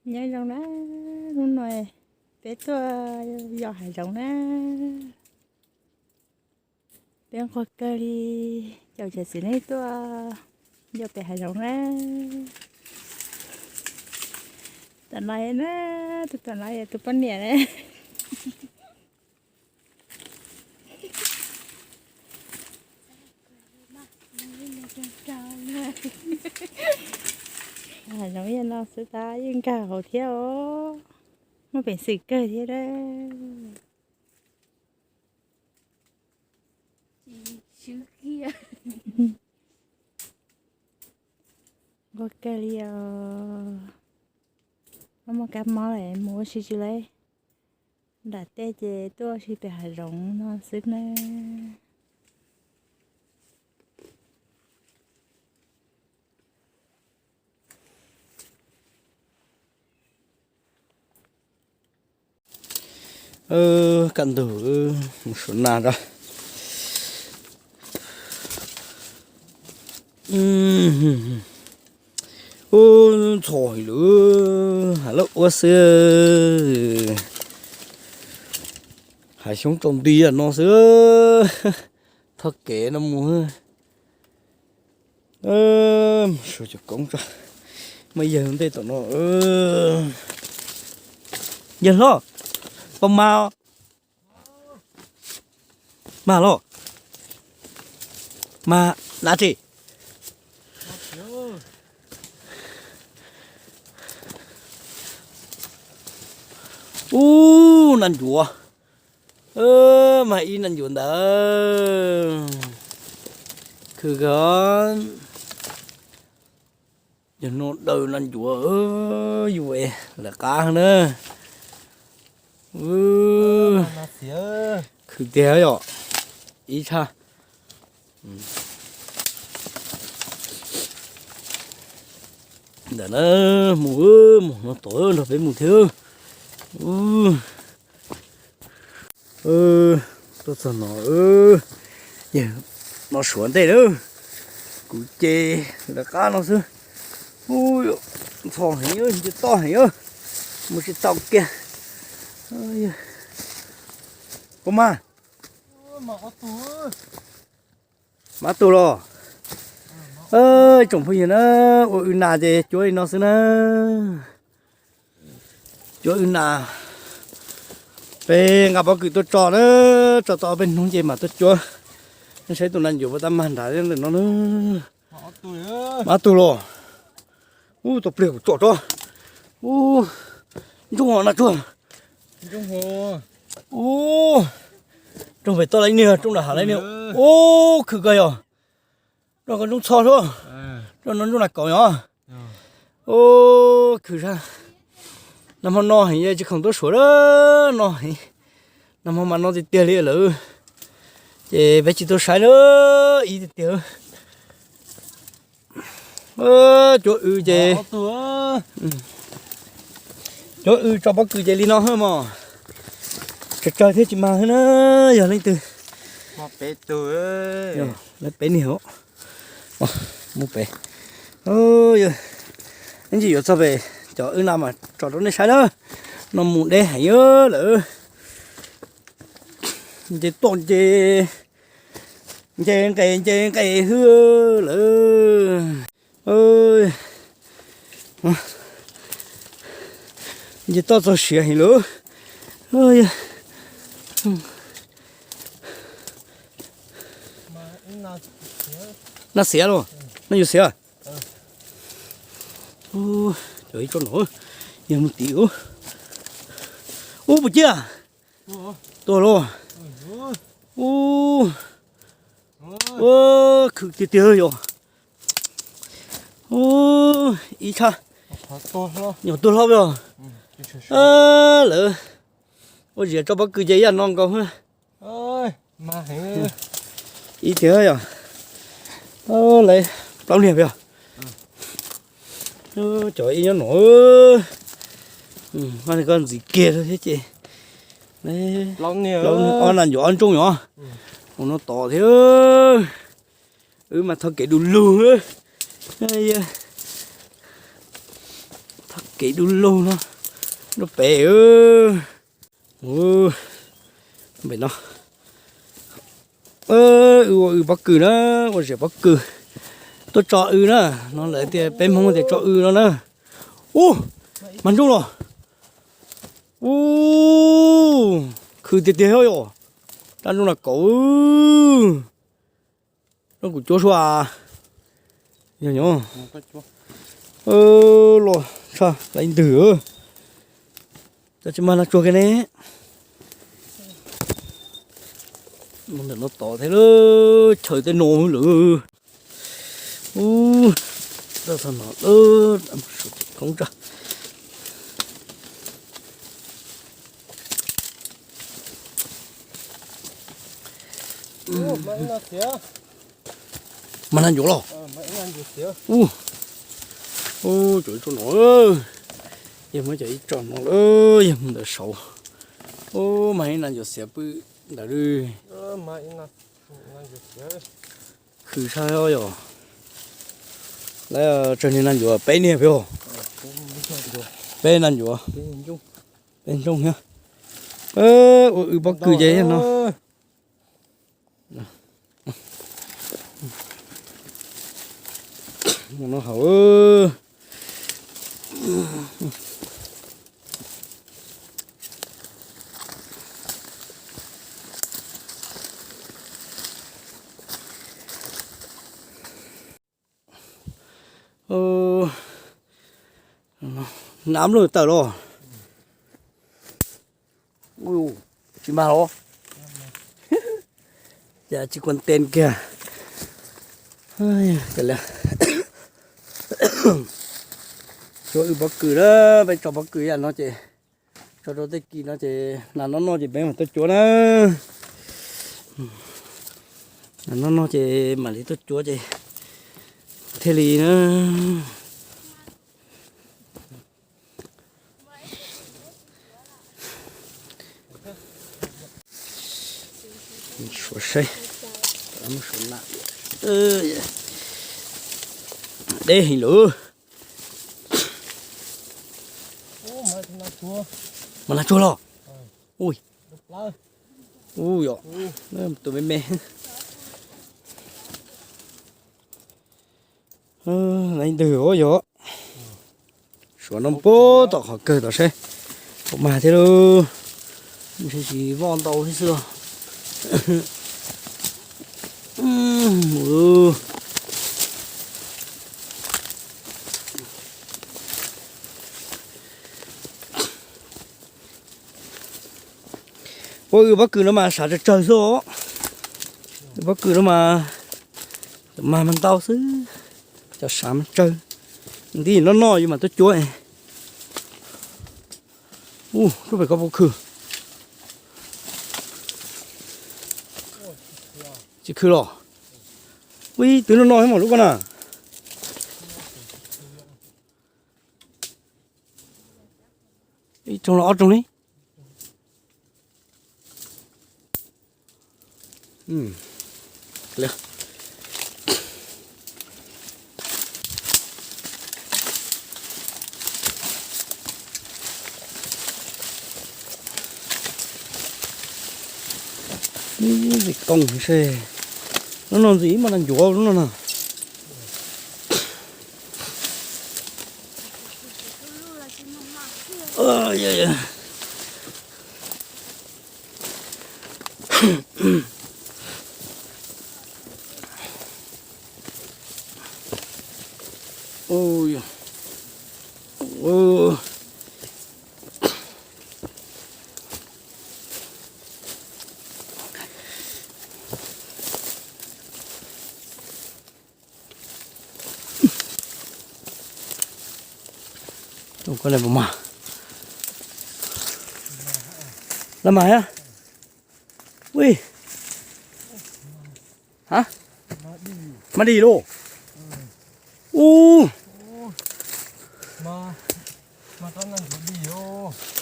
Nyob zoo na, hnub no peb tuaj yos hav zoov na. Peb nquag kawg li, caum cov txiv neej tuaj yos pem hav zoov na. Tom no na, tus tom no yog tus poj niam na. Hav zoov yog no xwb tab yeej nkag hauv thiab os. Muaj peev xwm kawg thiab. Nquag kawg li os. Muaj kab mob lawm mus ua si tsis tau. Nram tej ces tuaj ua si pem hav zoov no xwb na. Kaj ntug mus suav nas rau. Ub, ntxhov heev lawm, hav lab ua xwb. Hav xyoob tsaus nti no xwb. Thoj kev no mus. Suav cov koob tso. Muaj yawg ntej tom no. Yawg hlob, pab mas, mas los, mas nav tsis. Ub, nas ncuav. Mas ib nas ncuav ntawd. Khwv kawg. Yog no daws nas ncuav, yuav lawv qab na. Khwv tiag yom, ib tshaj. Ntawm na, mus, mus no tod nrog peb mus thiab. Tuaj txog no, yawg no suav ntej lawm. Kuv ces lawv qab no xwb. Ntxhov heev, nce toj heev, mus tsis tau kiag. Puas mas? Mas ob tug los. Tsoom phooj ywg na, ua wb nas ces cuab li no xwb na. Cuab wb nas. Peb nqa pob kws tuaj tso na, tso tau ob peb hnub ces mam tuaj cuab. Nej saib tus nas ncuav puas tab mag nrad ntawm no na. Mas ob tug los. Ub, tau pliag kuv tsom tso. Ub, ntsoog nas tsuag. Ub, rooj pem toj lawm niag, rooj nram hav lawm niag. Ub, khwv kawg yog. Rooj ko ntsoog txho suab. Rooj no ntsoog nas kaum yog. Ub, khwv sab. Nag hmo no heev tsis khoom tuaj suav lawm no heev. Nag hmo mas no tiag tiag li lawm. Ces peb tsis tuaj saib lawm ib tiag tiag. Cuab wb ces, cuab wb tso pob kws ces li no hwb mog. Tsawg tsawg thiab tsis mag hwb na, yog leej twg. Leej peb niag, mus pem. Ib ntsis yuav txog pem cov wb nas mas tso rau nej saib na. No mus deb heev lawm. Nce toj nce, nce nqes nce nqes hwb lawm. Nce toj txog siav heev lawm. Nas xiav los, nas yuav xiav. Cov ib tsob no, yog mus tim ub. Ub, puas ciaj? Tuag lauj. Ub, khwv tiag tiag yog. Ub, ib tshaj. Nyuam tuag hlob yog. Lawv ua ziav tso pob kws ces ib yam no nkaus. Ib tiag yog. Lawv plaub niag yog. Cov ib nyob no. Mas koj ntxiv kiag thiab ces. Ob nas ncuav ob ntsoog yog. Mus no tod thiab. Wb mas thov kev du lug. Thov Dub lug no, nruab pem, pem no. Wb ua wb pob kws na, ua zem pob kws. Tuaj tso wb na, no lawv tias peb Hmoob tias tso wb no na. Ub, mag ntsuj los. Ub, khw tiag tiag yom. Dab ntsuj nas kaum. Rau kuv cuab sua. Yog nyob los tshaj laiv ntwg. Cov tsis mag nas tsuag kiag ne. Ntawm no tod thiab lawm, chaw tej no lawm. Ub, txog no lawm, khoob tsa. Mag nas ncuav los. Ub, ub, cov tso no, yog muab cov ib tso no lawm, yog mus ntawd saud. Ub, mag ib nas ncuav xiav pw ntawd. Khwv tshaj yom. Lawv tsawg niag nas ncuav, peb niag peb os. Peb nas ncuav, peb ntsooj thiab. Ua wb pob kws ces no. Mus no hauv. Nab lug tawm los. Tsis mag los. Cas tsis kuan tes kiag. Tsuav wb pob kws na, peb tso pob kws yam no ces tso rau tej kis no ces nas no no ces peb mam tuaj cuab na. Nas no no ces mam li tuaj cuab ces thiaj li na. Suav saib, suav na, deb heev lawm. Mas nas tsuag los. Ui, ui yom, tus me me. Laiv ntwg os yog. Suav no puag tom qhov kawg tom saib. Puas mag thiab lauj. Ntshe tsis voj ntau thiab xwb os. Ua wb pob kws no mas sav tsawg tsawg xwb os. Wb pob kws no mas mag mas ntau xwb, cov sav mas tsawg. Nti no no yus mam tuaj cuab. Ub, rub pem koj pob kws. Tsis khw los. Ub, twb no no thiab mas lub koj na. Ib rooj los ob rooj li. Ntxim koo se, lub no ntxim ib mas nas ncuav lub no na. Koj le puas mag? Laj mag thiab. Ui, ha, mag dig lauj. Ub,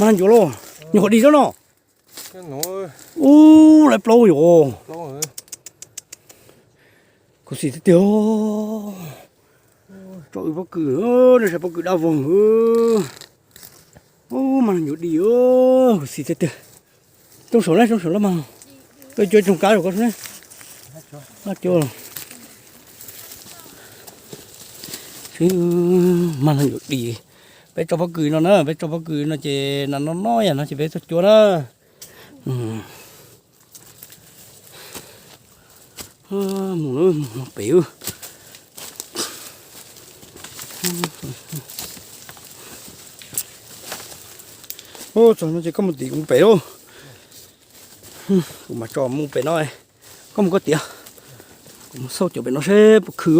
mag ncuav lauj, nyuam qhuav dig xwb no. Ub, lawv plaub yom. Khuv xim tiag tiag. Tso wb pob kws, nej saib pob kws daj vog. Ub, mas nyuam dim, kuv xis tiag tiag. Rooj saum na, rooj saum laj mas. Tuaj cuab tsoog kab rau koj ne. Laj cuab los. Mas nyuam dim. Peb tso pob kws no na, peb tso pob kws no ces nas no no yam no ces peb tuaj cuab na. Mus, mus pem. Txog no ces koj mus tim kuv pem lauj. Kuv mam tso mus pem no, koj mus koj tiam. Kuv mus xauj cov pem no seb puas khwv.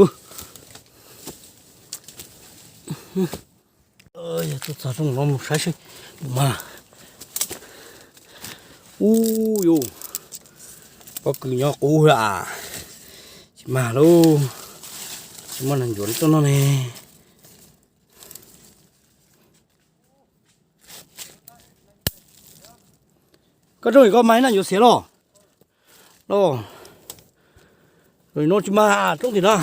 Yog tuaj txog rooj no mus saib seb puas mag. Ub yus, pob kws nyob qub a, tsis mag lauj, tsis muaj nas ncuav tuaj noj ne. Koj rooj koj mas ib nas ncuav xiav los. Los no tsis mag, roob tim no.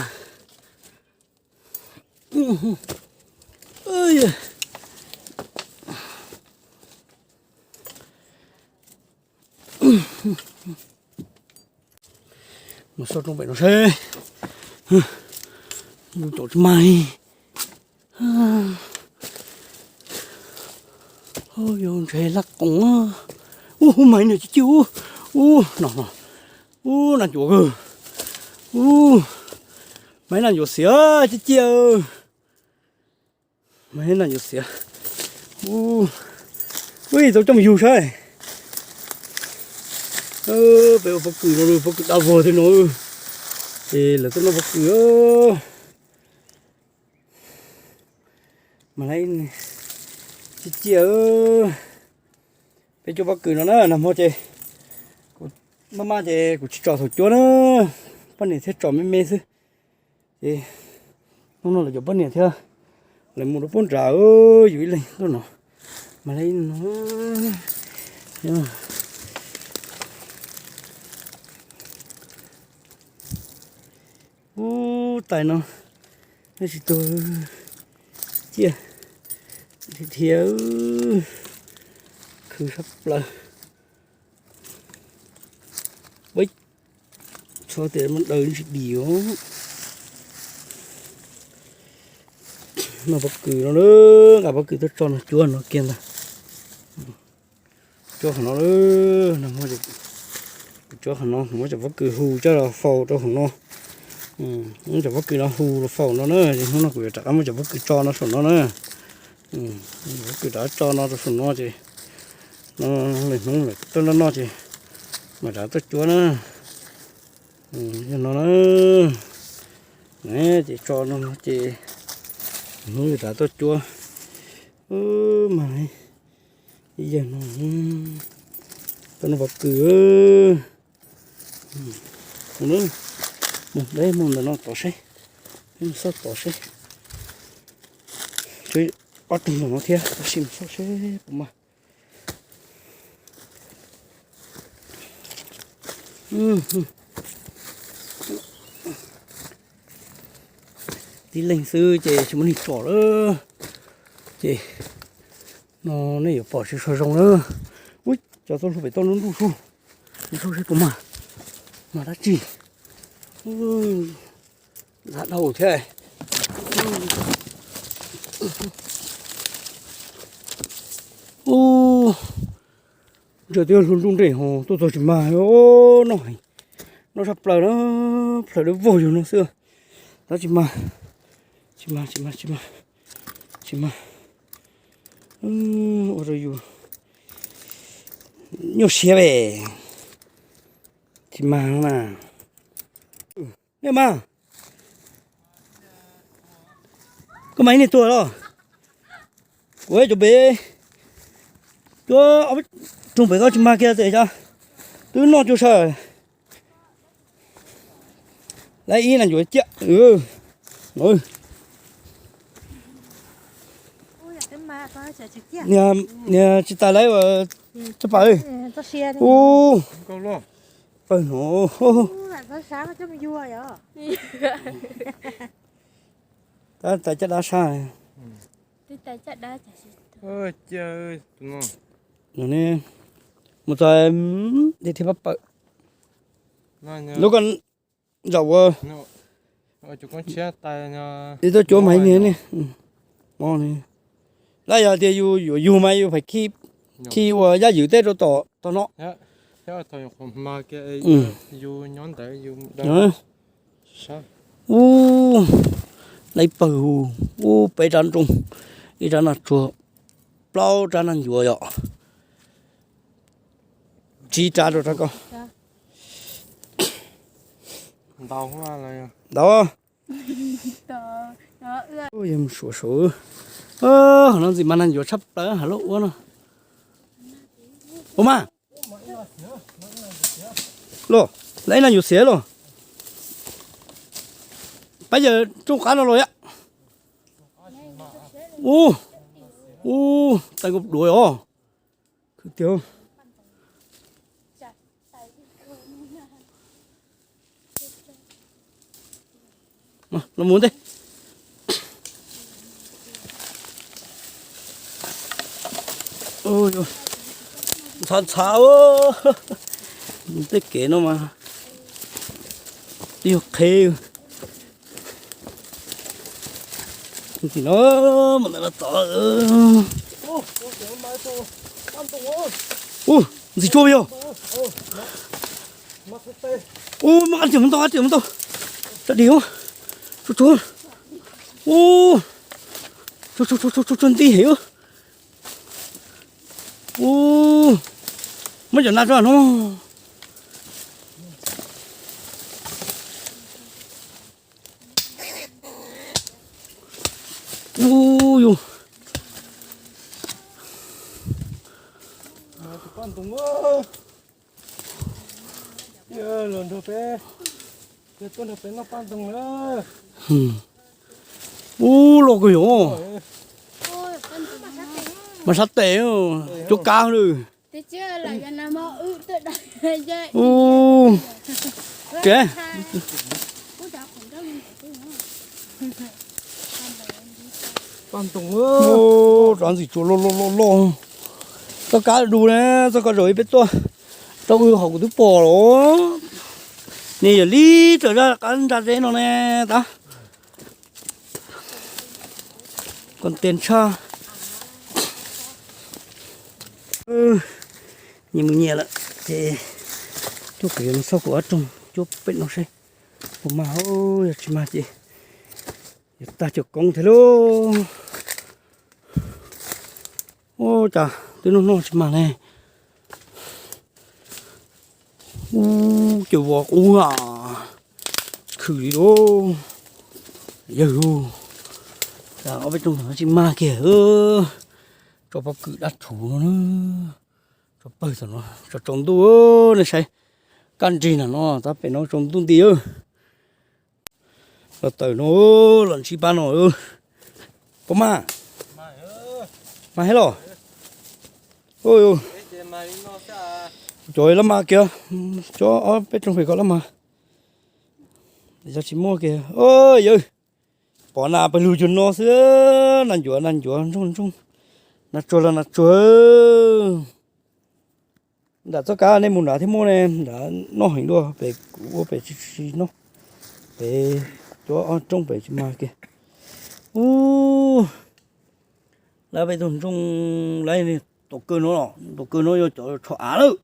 Mus xauj rooj pem no seb. Mus tom tsis mag li. Yog ntshe laj qoos. Ub, ub, mas ib niag ciaj ciaj ub. Ub, no, ub, nas ncuav kawg. Ub, mas ib nas ncuav xiav ciaj ciaj. Mas ib nas ncuav xiav. Ub, ub, tau coj mus yug saib. Peb ua pob kws no, pob kws dab vog thiab no. Ces lawv tuaj noj pob kws. Mas lawv ciaj ciaj. Peb cuab pob kws no na, nag hmo ces kuv maj maj ces kuv tsis tso thaum cuab na, poj niam thiaj tso me me xwb. Ces hnub no lawv cov poj niam thiab lawv mus rau pub nrad, yus ib leeg tuaj no. Mas lawv no, ub, tais no, nej tsis tuag, ciaj dhia dhia, khwv sab plaws. Txhob tias muab daws tsis dim os. Noj pob kws no, nqa pob kws tuaj tso no cuab no kiag ntag. Cuab qhov no, nag hmo kuv cuab qhov no, kuv muab cov pob kws hu coj los faus rau hauv no. Muab cov pob kws no hu los faus no na, es hnub no kuv yuav rov qab muab cov pob kws tso no saum no na. Cov pob kws rov qab tso no rau saum no ces no lwm hnub lawm tuaj noj noj ces mam rov qab tuaj cuab na. Yog no na, ces tso no ces hnub yuav rov qab tuaj cuab. Mas ib yawg no tuaj noj pob kws. Mus, mus ntawm no tod seb, mus xauj tod seb. Ob tug no thiab, tab sis mus xauj seb puas mag. Tib leeg xwb ces tsis muaj neeg tsom lawm. Ces no nej yuav pom tsis tshua zoo lawm. Ub, cov txoj hlua pem toj nruj nruj su, mus xauj seb puas mag, mag dab tsi. Ntxhab dhau thiab. Ub, ntsia twb yog hlua nruj nreem ho tuaj txog tsis mag. Noj heev, noj sab plaws na, plaws dawb vog yog no xwb. Tab tsis mag, tsis mag, tsis mag, tsis mag, tsis mag. Ua rau yus nyuaj siab ve. Tsis mag na. Nej mas, koj mas ib niag tuag los? Kuv cov pem, cuab ob rooj pem koj tsis mag kiag tes, twb noj cuag sawv. Lawv ib nas ncuav ciaj. Niag tsis tas lawv coj pas. Ub, pawg no. Tab tais caj dab sab. Mus txog thiab pab pawm. Lub ko zaum ua ib tug cuab mas ne. Lawv yog tias yus yuav yug mas yus pais khi ua yaj ywm teb rau tom tog no. Ub, lawv pawg hu, ub, peb rab nrooj, ib rab nas tsuag, plaub rab nas ncuav yom. Tsib rab rau rab ko. Ntau. Yog mus suav saud. Qhov no ntxim mas nas ncuav tshaj plaws hav loj ua no. Ua mas, los, lawv ib nas ncuav xiav los. Pab yawg rooj qab no los yom. Ub, ub, tais nkaus duav os. Khwv tiag. Los mus ntej. Ntxhav ntxhav, tej kev no mas twb yog qheb. Tim no mas ntawm no tod. Ub, ntxim tsuag yog. Ub, muab qab riam mus ntau, qab riam mus ntau. Rab dis, tsuag tsuag. Ub, tsuag tsuag tsuag tsuag ntij heev. Ub, muab cov nas tso no. Ub yus, ub, loj kawg yom. Mas sab tes, cuab kab lawm. Ub, tsev. Rov ntxim tsuag loj loj loj loj. Txoj kab du ne, txoj kab zaum ib peb tuaj rau wb hauv kuv twb pom los. Nws yog li raws zaj qab ntsa zeb no ne tab. Koos tes tshaj. Nyias mus nyias lawm ces tuaj kuv yuav mus xauj kuv ob rooj cuab peb no seb puas mag, yog tsis mag ces yuav tag cuam koob thiab lauj. Ua cas twb noj noj tsis mag ne. Ub, cov vov qub a, khwv li lauj. Yawg, ob peb rooj tsis mag kiag. Tso pob kws dab rhuv no na. Tso pawg tom no, tso tsaus ntuj, nej saib. Kaj nrig na no, tab pem no tsaus ntuj nti. Los tawm no, los ntsib pab no. Puas mag? Mag thiab los? Cov lab mas kiag, cov ob peb rooj pem ko lab mas. Yog tsis muaj kiag. Yawg, pom nas pawg lug cuag no xwb, nas ncuav nas ncuav, ntsoog ntsoog, nas tsuag los nas tsuag. Nram txoj kab nej mus nrad thiab muaj ne, nrad noj heev dua, pem kuv ua pem tsis tsis noj. Pem cuab ob rooj pem tsis mag kiag. Ub, lawv peb tug ntsoog lawv tom kawg no, tom kawg no yog cov tsho av lawm.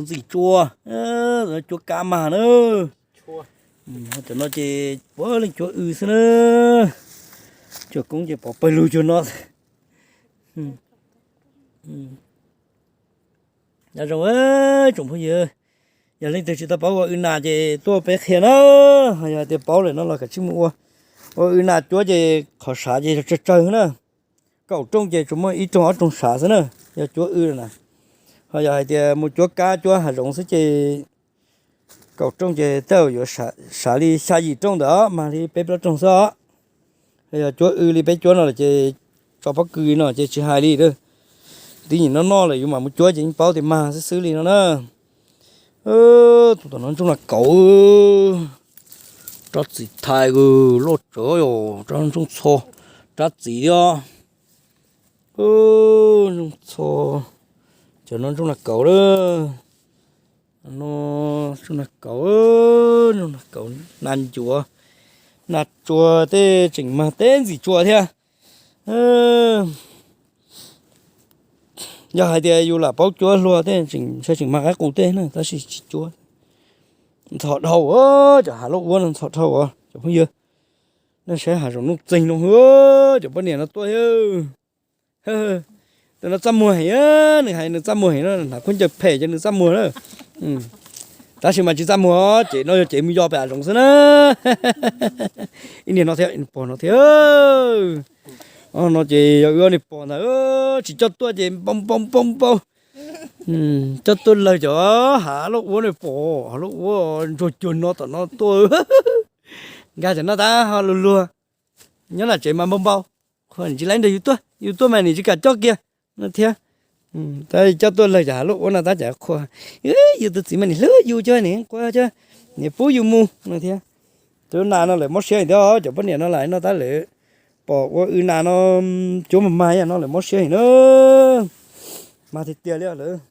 Ntxim tsuag, cuab kab mag na. Cov no ces puav leej cuab w xwb na. Cuam koob ces pov pawg lug cuag no. Nyob zoo tsoom phooj ywg, yog leej twg tsis tau paub ua w nas ces tuaj peb qhia na. Yog tias paub lawm no los kav tsij mus ua. Ua w nas cuab ces qhov sav ces tsawg tsawg na. Kaum rooj ces tsuas muaj ib rooj ob rooj sav xwb na, yog cuab w na. Ho yog hais tias mus cuab kab cuab hav zoov xwb ces kaum rooj ces tej zaum yuav sav li xya yim rooj ntawd os, mag li peb plaub rooj xwb os. Yog cuab w li peb cuab no lawm ces tso pob kws no ces tsis hais li. Twb nim no noj lawm yus mam mus cuab ces yeej paub tias mag xwb xwb li no na. Tus tom no ntsoog nas kauv, rab txim thais loj tsawv, rab ntsoog txho, rab txim thiab. Ntsoog txho, cov no ntsoog nas kauv lawm. No ntsoog nas kauv, ntsoog nas kauv, nas ncuav, nas tsuag tej tseem mag teb ntxim tsuag thiab. Yog hais tias yus lam paub cuab hlua tej tseem, ntshai tseem mag qaib qus tej na, tab sis tsis cuab. Ntxhov dhau, cov hav lauj uab no ntxhov dhau os cov phooj ywg. Nej saib hav zoov nuj txeeg no, cov poj niam no tuaj thiab. Tus no txaj muag heev, nws hais nws txaj muag heev no, hnav khaub ncaws phem ces nws txaj muag na. Tab sis mas tsis txaj muag, ces no yog cev mus yos pem hav zoov xwb na. Ib niag no thiab, pog no thiab. No ces yog wb ob niag pog ntag, tsis coj tuaj ces npau npau npau npau. Coj tuaj lawm cov hav lauj uab no pom, hav lauj uab ntsuag cuag no tom no tuaj. Nkag cov no tab ho luag luag, nyob nram tsev mas npau npau. Qhua nim tsis laib nrog yus tuaj, yus tuaj mas nim tsis kam coj kiag no thiab. Tab coj tuaj lawm cov hav lauj uab no tab cov qhua, yus tus txiv mas nim hlub yus cov nim qua cov, nim pub yus mus no thiab. Tus nas no lawv mob siab heev thiab, cov poj niam no lawv no tab lawv pom ua w nas no cuab mag mag yam no lawv mob siab heev na. Mag tiag tiag li lawv.